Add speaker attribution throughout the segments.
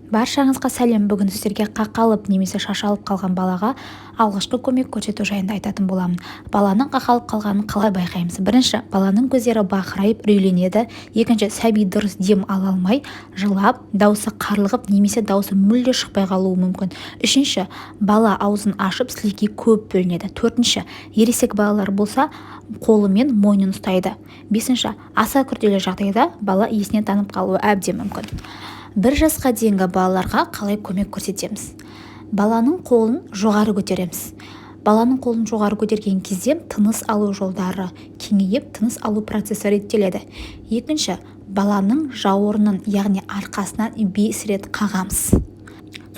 Speaker 1: Баршаңызға сәлем! Бүгін сіздерге қақалып немесе шашалып қалған балаға алғашқы көмек көрсету жайында айтатын боламын. Баланың қақалып қалғанын қалай байқаймыз? Бірінші, баланың көздері бақырайып, үрейленеді. Екінші, сәби дұрыс дем ала алмай, жылап, даусы қарлығып немесе даусы мүлде шықпай қалуы мүмкін. Үшінші, бала аузын ашып, сілекей көп бөлінеді. Төртінші, ересек балалар болса, қолымен мойнын ұстайды. Бесінші, аса күрделі жағдайда бала есінен танып қалуы әбден мүмкін. 1 жасқа дейінгі балаларға қалай көмек көрсетеміз? Баланың қолын жоғары көтереміз. Баланың қолын жоғары көтерген кезде тыныс алу жолдары кеңейіп, тыныс алу процесі реттеледі. Екінші, баланың жауырынын, яғни арқасынан бес рет қағамыз.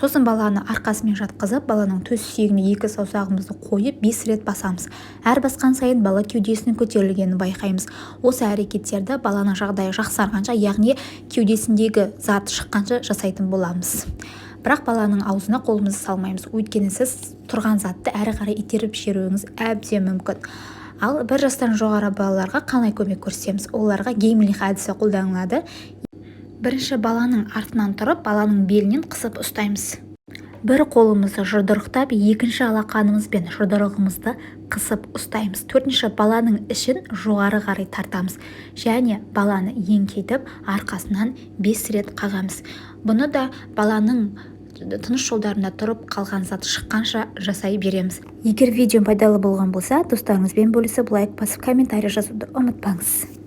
Speaker 1: Сосын баланы арқасымен жатқызып, баланың төс сүйегіне екі саусағымызды қойып, бес рет басамыз. Әр басқан сайын бала кеудесінің көтерілгенін байқаймыз. Осы әрекеттерді баланың жағдайы жақсарғанша, яғни кеудесіндегі зат шыққанша жасайтын боламыз. Бірақ баланың аузына қолымызды салмаймыз, өйткені сіз тұрған затты әрі қарай итеріп жіберуіңіз әбден мүмкін. Ал 1 жастан жоғары балаларға қалай көмек көрсетеміз? Оларға Геймлих әдісі қолданылады. Бірінші, баланың артынан тұрып, баланың белінен қысып ұстаймыз. Бір қолымызды жұдырықтап, екінші алақанымызбен жұдырығымызды қысып ұстаймыз. Төртінші, баланың ішін жоғары қарай тартамыз және баланы еңкейтіп, арқасынан бес рет қағамыз. Бұны да баланың тыныс жолдарында тұрып қалған зат шыққанша жасай береміз. Егер видео пайдалы болған болса, достарыңызбен бөлісіп, лайк басып, комментарий жазуды ұмытпаңыз.